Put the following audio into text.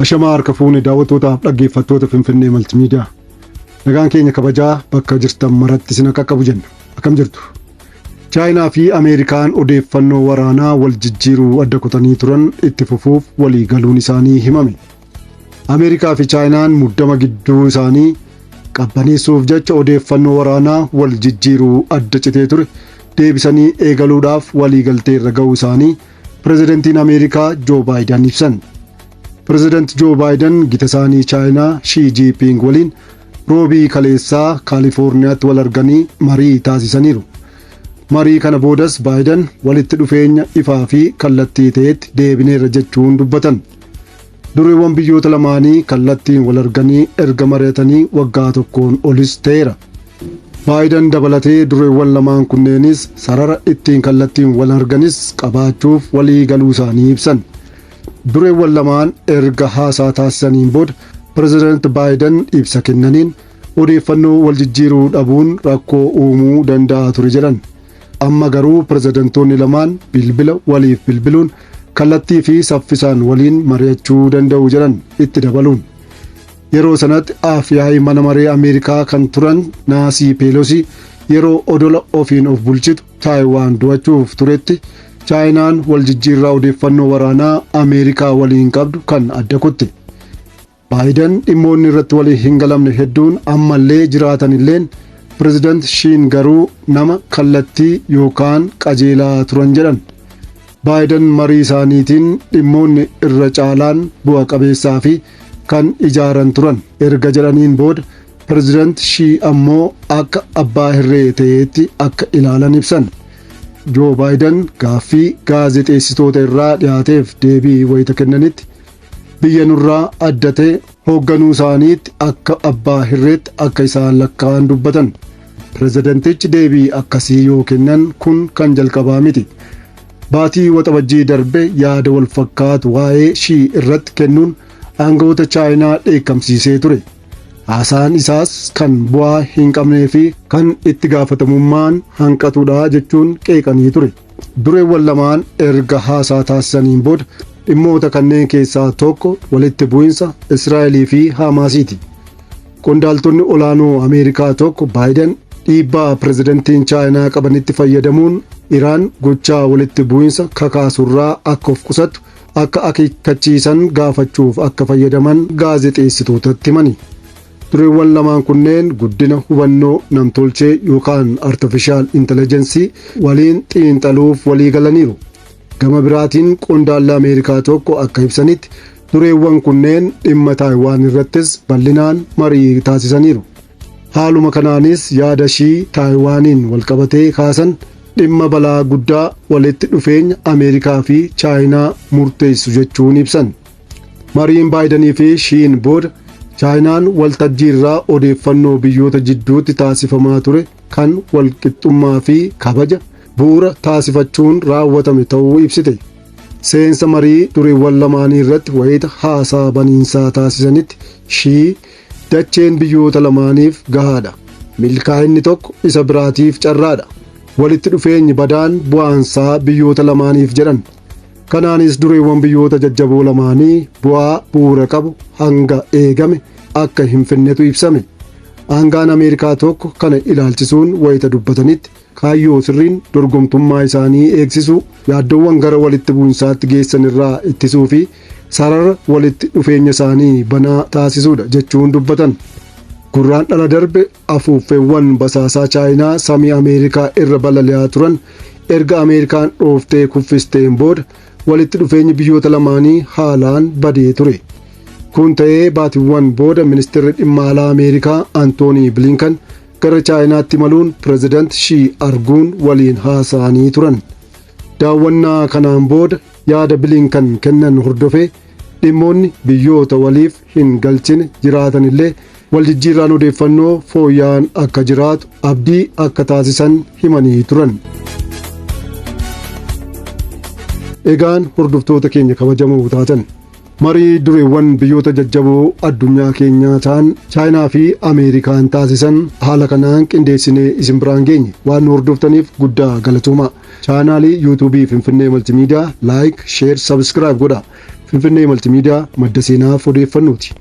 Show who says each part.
Speaker 1: Ashamaa harka fuune daawwattootaaf dhaggeeffattoota Finfinnee Maltimiidiyaa. Nagaan keenya kabajaa bakka jirtan maratti isin akka qabu jenna. Akkam jirtu? Chaayinaa fi Ameerikaan odeeffannoo waraanaa wal jijjiiruu adda kutanii turan itti fufuuf walii galuun isaanii himame. Ameerikaa fi Chaayinaan muddama gidduu isaanii qabbaneessuuf jecha odeeffannoo waraanaa wal jijjiiruu adda citee ture deebisanii eegaluudhaaf walii galtee irra ga'uu isaanii Pirezidantiin Ameerikaa Joo Baayiden ibsan. Pireezidant Joo Baayiden gita isaanii Chaayinaa Shii Jiiping waliin Roobii kaleessaa Kaalifoorniyaatti wal arganii marii taasisaniiru. Marii kana boodas Baayiden walitti dhufeenya ifaa fi kallattii ta'etti deebineerra jechuun dubbatan. Dureewwan biyyoota lamaanii kallattiin wal arganii erga mari'atanii waggaa tokkoon olis ta'eera. Baayiden dabalatee dureewwan lamaan kunneenis sarara ittiin kallattiin wal arganis qabaachuuf walii galuu isaanii ibsan. Dureewwan lamaan erga haasaa taasisaniin booda Pireezidant Baayiden ibsa kennaniin odeeffannoo wal jijjiiruu dhabuun rakkoo uumuu danda'a ture jedhan. Amma garuu pireezidantoonni lamaan bilbila waliif bilbiluun kallattii fi saffisaan waliin mari'achuu danda'u jedhan itti dabaluun. Yeroo sanatti af-yaa'ii mana maree Ameerikaa kan turan Naasii Peelosii yeroo odola ofiin of bulchitu Taayiwaan to'achuuf turetti Chaayinaan wal jijjiirraa odeeffannoo waraanaa Ameerikaa waliin qabdu kan adda kutte. Baayiden dhimmoonni irratti walii hin galamne hedduun ammallee jiraatan illeen Pireezidant Shiin garuu nama kallattii yookaan qajeelaa turan jedhan. Baayiden marii isaaniitiin dhimmoonni irra caalaan bu'a qabeessaa fi kan ijaaran turan erga jedhaniin booda Pireezidant Shii ammoo akka abbaa hirree ta'eetti akka ilaalan ibsan. Joo Baayiden gaaffii gaazexeessitoota irraa dhiyaateef deebii wayita kennanitti biyya nurraa adda ta'e hoogganuu isaaniitti akka abbaa hirreetti akka isaan lakkaa'an dubbatan. Pireezidantichi deebii akkasii yoo kennan kun kan jalqabaa miti. Baatii Waxabajjii darbe yaada wal fakkaatu waa'ee Shii irratti kennuun aangawoota Chaayinaa dheekkamsiisee ture. Haasaan isaas kan bu'aa hin qabnee fi kan itti gaafatamummaan hanqatudha jechuun qeeqanii ture. Dureewwan lamaan erga haasaa taasisaniin booda dhimmoota kanneen keessaa tokko walitti bu'insa Israa'elii fi Haamaasiiti. Qondaaltonni olaanoo Ameerikaa tokko Baayiden dhiibbaa pireezidantiin Chaayinaa qabanitti fayyadamuun Iraan gochaa walitti bu'insa kakaasurraa akka of qusattu akka akeekkachiisan gaafachuuf akka fayyadaman gaazexeessitootatti himani. Dureewwan lamaan kunneen guddina hubannoo namtolchee yookaan artificial intelligence waliin xiinxaluuf walii galaniiru. Gama biraatiin qondaalli Ameerikaa tokko akka ibsanitti dureewwan kunneen dhimma Taayiwaan irrattis bal'inaan marii taasisaniiru. Haaluma kanaanis yaada Shii Taayiwaaniin walqabatee kaasan dhimma balaa guddaa walitti dhufeenya Ameerikaa fi Chaayinaa murteessu jechuun ibsan. Mariin Baayidanii fi Shiin booda Chaayinaan waltajjii irraa odeeffannoo biyyoota jidduutti taasifamaa ture kan walqixxummaa fi kabaja bu'uura taasifachuun raawwatame ta'uu ibsite. Seensa marii dureewwan lamaanii irratti wayita haasaa baniinsaa taasisanitti Shii dacheen biyyoota lamaaniif gahaadha. Milkaa'inni tokko isa biraatiif carraadha. Walitti dhufeenyi badaan bu'aansaa biyyoota lamaaniif jedhan. Kanaanis dureewwan biyyoota jajjaboo lamaanii bu'aa bu'uura qabu hanga eegame akka hin finnetu ibsame. Aangaan Ameerikaa tokko kana ilaalchisuun wayita dubbatanitti kaayyoo sirriin dorgomtummaa isaanii eegsisuu, yaaddoowwan gara walitti bu'insaatti geessan irraa ittisuu fi sarara walitti dhufeenya isaanii banaa taasisuudha jechuun dubbatan. Gurraan dhala darbe afuuffeewwan basaasaa Chaayinaa samii Ameerikaa irra balali'aa turan erga Ameerikaan dhooftee kuffisteen booda walitti dhufeenyi biyyoota lamaanii haalaan badee ture. Kun ta'ee baatiiwwan booda ministeerri dhimma alaa Ameerikaa Antoonii Bilinkan gara Chaayinaatti imaluun pireezidant Shii arguun waliin haasa'anii turan. Daawwannaa kanaan booda yaada Bilinkan kennan hordofee dhimmoonni biyyoota waliif hin galchine jiraatan illee wal jijjiirraan odeeffannoo fooyya'aan akka jiraatu abdii akka taasisan himanii turan. Egaan hordoftoota keenya kabajamoo taatan marii dureewwan biyyoota jajjaboo addunyaa keenyaa ta'an Chaayinaa fi Ameerikaan taasisan haala kanaan qindeessinee isin biraan geenye waan nu hordoftaniif guddaa galatooma. Chaanaalii Yuutuubii Finfinnee Maltimiidiyaa like, share, subscribe godha. Finfinnee Maltimiidiyaa madda seenaaf odeeffannooti.